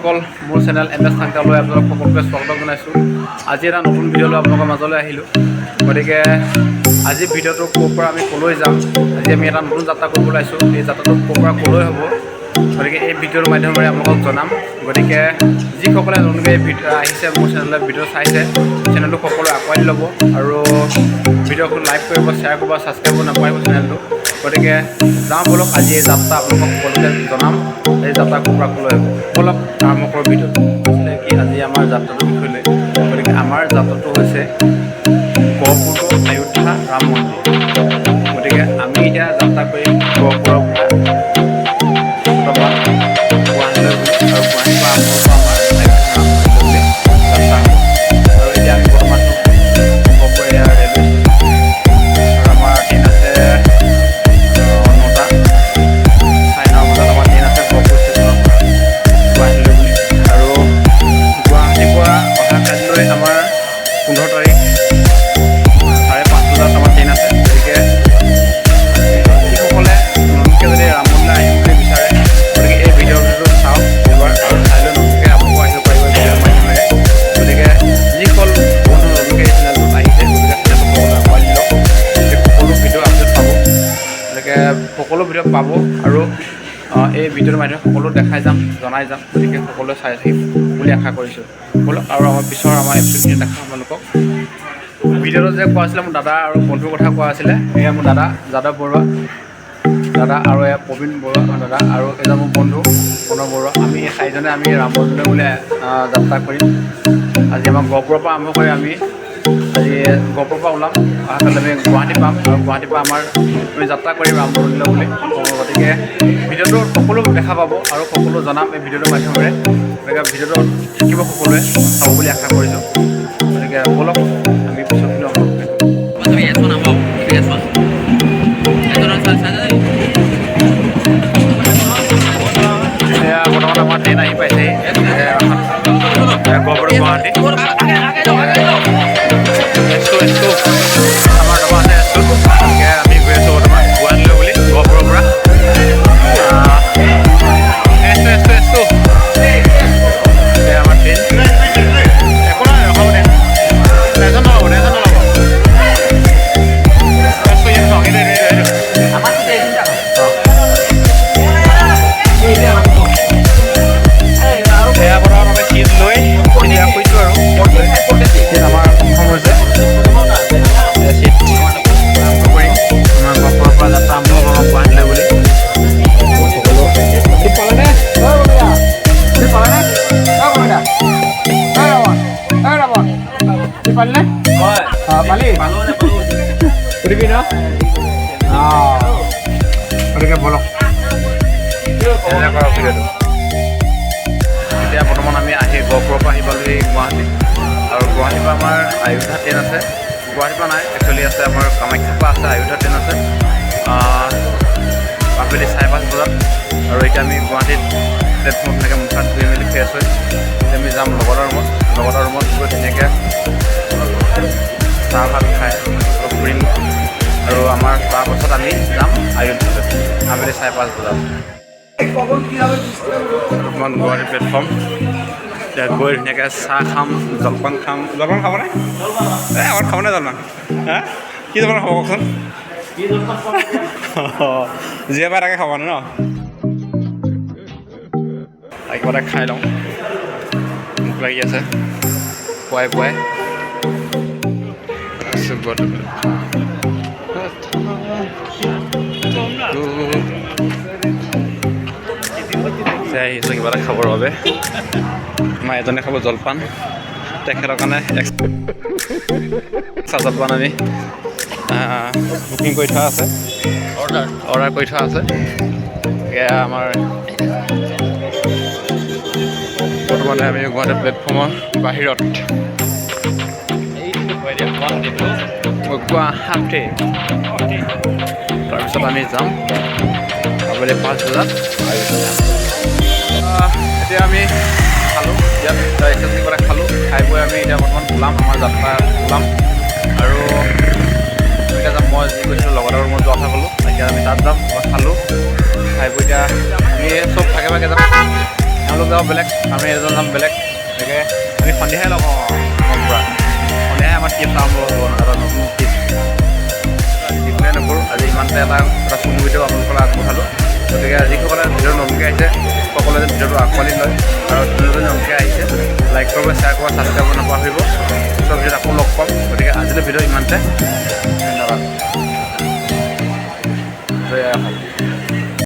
বন্ধুসকল, মোৰ channel M S থাংটালৈ আপোনালোক সকলোকে স্বাগতম জনাইছোঁ। আজি এটা নতুন ভিডিঅ' লৈ আপোনালোকৰ মাজলৈ আহিলোঁ। গতিকে আজি ভিডিঅ'টো ক'ৰ পৰা আমি ক'লৈ যাম, আজি আমি এটা নতুন যাত্ৰা কৰিব ওলাইছোঁ। এই যাত্ৰাটো ক'ৰ পৰা ক'লৈ হ'ব, গতিকে এই ভিডিঅ'ৰ মাধ্যমেৰে আপোনালোকক জনাম। গতিকে যিসকলে নতুনকৈ এই ভিডিঅ' আহিছে, মোৰ চেনেললৈ ভিডিঅ' চাইছে, চেনেলটো সকলোৱে আঁকোৱালি ল'ব আৰু ভিডিঅ'খন লাইক কৰিব, শ্বেয়াৰ কৰিব, ছাবস্ক্ৰাইব কৰিব নাপাহৰিব চেনেলটো। গতিকে যাওঁ ব'লক, আজি এই যাত্ৰা আপোনালোকক সকলোকে জনাম, এই যাত্ৰা ক'ৰ পৰা ক'লৈ হ'ব। ব'লক আৰম্ভ কৰোঁ ভিডিঅ'টো। আছিলে কি আজি আমাৰ যাত্ৰাটোৰ বিষয় লৈ। গতিকে আমাৰ যাত্ৰাটো হৈছে গহপুৰ টু অযোধ্যা ৰাম মন্দিৰ। গতিকে আমি এতিয়া যাত্ৰা কৰিম গহপুৰৰ পৰা বৰ্তমান গুৱাহাটীলৈ বুলি, আৰু গুৱাহাটীৰ পৰা আৰম্ভ হ'ব আমাৰ অযোধ্যা ৰাম মন্দিৰলৈ যাত্ৰা হ'ব। আৰু এতিয়া আমি বৰ্তমান গহপুৰ এয়া ৰেলৱে ষ্টেচন, আৰু আমাৰ ট্ৰেইন আছে 9টা 9:30 বজাত আমাৰ ট্ৰেইন আছে গহপুৰ ষ্টেচনৰ পৰা গুৱাহাটীলৈ বুলি। আৰু গুৱাহাটীৰ পৰা অহা কাইলৈ আমাৰ 15 তাৰিখ 5:30 বজাত আমাৰ ট্ৰেইন আছে। গতিকে যিসকলে নতুনকৈ যদি ৰাম মন্দিৰলৈ আহিম বুলি বিচাৰে, গতিকে এই ভিডিঅ'টো চাওক এবাৰ আৰু চাই লৈ নতুনকৈ আপোনালোকো আহিব পাৰিব এই ভিডিঅ'ৰ মাধ্যমেৰে। গতিকে যিসকল বন্ধু নতুনকৈ এই চেনেলটোত আহিছে, গতিকে চেনেলটো সকলোৱে আঁকোৱালি লওক, গতিকে সকলো ভিডিঅ' আপডেট পাব। গতিকে সকলো ভিডিঅ' পাব আৰু এই ভিডিঅ'ৰ মাধ্যমে সকলো দেখাই যাম, জনাই যাম। গতিকে সকলোৱে চাই থাকিব বুলি আশা কৰিছোঁ। ব'লক আৰু আমাৰ পিছৰ আমাৰ এপিছডখিনি দেখাম আপোনালোকক। ভিডিঅ'টোত যে কোৱা আছিলে মোৰ দাদা আৰু বন্ধুৰ কথা কোৱা আছিলে, এয়া মোৰ দাদা যাদৱ বৰুৱা দাদা, আৰু এয়া প্ৰবীণ বৰুৱা দাদা, আৰু এজন মোৰ বন্ধু প্ৰণৱ বৰুৱা। আমি এই চাৰিজনে আমি ৰাম মন্দিৰলৈ বুলি যাত্ৰা কৰিম। আজি আমাৰ গহপুৰৰ পৰা আৰম্ভ কৰি আমি আজি গহপুৰৰ পৰা ওলাম, অহাকালি আমি গুৱাহাটী পাম আৰু গুৱাহাটীৰ পৰা আমি যাত্ৰা কৰিম ৰাম মন্দিৰলৈ বুলি। গতিকে ভিডিঅ'টো সকলো দেখা পাব আৰু সকলো জনাম এই ভিডিঅ'টোৰ মাধ্যমেৰে। গতিকে ভিডিঅ'টো থাকিব, সকলোৱে চাব বুলি আশা কৰিছোঁ। গতিকে ব'লক আমি পিছৰখিনি আপোনালোকে তুমি S1 নাপাও, S1 S1। এয়া বৰ্তমান আমাৰ ট্ৰেইন আহি পাইছেহি গহপুৰ গুৱাহাটী। S2, S2 আমাৰ ডবা আছে S2। গতিকে আমি গৈ আছোঁ বৰ্তমান গুৱাহাটীলৈ বুলি গহপুৰৰ পৰা। S2, S2, S2। এয়া আমাৰ ট্ৰেইন। একো নহয়, ৰখাব দে, টেনশ্যন নল'ব, টেনশ্যন নল'ব। S2 ইয়াত চাওক, এইটো, এইটো, এইটো। অঁ, এয়া বৰ্তমান আমি চিট লৈ এতিয়া শুইছোঁ আৰু চিট আমাৰ কনফাৰ্ম হৈছে। এতিয়া চিট আৰম্ভ কৰিম, আমাৰ গহপুৰৰ পৰা যাত্ৰা আৰম্ভ হ'ব আমাৰ গুৱাহাটীলৈ বুলি। সকলো চিট পালেনে? চিট পালেনে? চিট পালিনে? অঁ, পালি, সুধিবি ন। অঁ, গতিকে ব'লক, এনজয় কৰক ভিডিঅ'টো। এতিয়া বৰ্তমান আমি আহি গহপুৰৰ পৰা আহি পালোহি গুৱাহাটী, আৰু গুৱাহাটীৰ পৰা আমাৰ অযোধ্যা ট্ৰেইন আছে। গুৱাহাটীৰ পৰা নাই, একচুৱেলি আছে আমাৰ কামাখ্যাৰ পৰা আছে অযোধ্যা ট্ৰেইন আছে আবেলি 5:30 বজাত। আৰু এতিয়া আমি গুৱাহাটীত প্লেটফৰ্মত ধুনীয়াকৈ মুখ হাত ধুই মেলি ফ্ৰেছ হৈ এতিয়া আমি যাম লগৰ ৰুমত। লগৰ ৰুমত গৈ ধুনীয়াকৈ চাহ ভাত খাই অলপ ফুৰিম আৰু আমাৰ তাৰপাছত আমি যাম অযোধ্যালৈ আবেলি 5:30 বজাত। বৰ্তমান গুৱাহাটী প্লেটফৰ্ম। এতিয়া গৈ ধুনীয়াকৈ চাহ খাম, জলপান খাম। জলপান খাবনে? এই আগত খাবনে জলপান? হা, কি জলপান খাব কওকচোন? যিয়ে পায় তাকে খাব ন। কিবা এটা খাই লওঁ, ভোক লাগি আছে পুৱাই পুৱাই। আছোঁ গুৱাহাটী প্লেটফৰ্ম। এতিয়া আহিছোঁ কিবা এটা খাবৰ বাবে। আমাৰ এজনে খাব জলপান, তেখেতৰ কাৰণে এক্সট্ৰা জলপান আমি বুকিং কৰি থোৱা আছে, অৰ্ডাৰ কৰি থোৱা আছে। এয়া আমাৰ বৰ্তমানে আমি গুৱাহাটী প্লেটফৰ্মৰ বাহিৰত, গুৱাহাটী। তাৰপিছত আমি যাম আবেলি 5 বজাত। এতিয়া আমি খালোঁ ইয়াত কিবা এটা খালোঁ, খাই বৈ আমি এতিয়া বৰ্তমান ওলাম, আমাৰ যাত্ৰা ওলাম। আৰু এতিয়া যাম, মই যি কৈছিলোঁ লগৰ ৰুমত যোৱা কথা ক'লোঁ, এতিয়া আমি তাত যাম। খালোঁ, খাই বৈ এতিয়া আমি চব ভাগে ভাগে যাম। এওঁলোক যাব বেলেগ, আমি এজন যাম বেলেগ। গতিকে আমি সন্ধিয়াহে লগ হওঁ পূৰা। সন্ধিয়াহে আমাৰ ট্ৰিপ আৰম্ভ হ'ব, এটা নতুন ট্ৰিপ। দীঘলীয়া নকৰোঁ, আজি ইমানতে এটা এটা চমু ভিডিঅ' আপোনালোকলৈ আগবঢ়ালোঁ। গতিকে যিসকলে ভিডিঅ' নতুনকৈ আহিছে, সকলোৱে যেন ভিডিঅ'টো আঁকোৱালি লয় আৰু যোনে যোনে নতুনকৈ আহিছে, লাইক কৰিব, শ্বেয়াৰ কৰিব, ছাবস্ক্ৰাইব কৰিব নাপাহৰিব। পিছৰ ভিডিঅ'ত আকৌ লগ পাম। গতিকে আজিলৈ ভিডিঅ' ইমানতে, ধন্যবাদ। জয় আই অসম।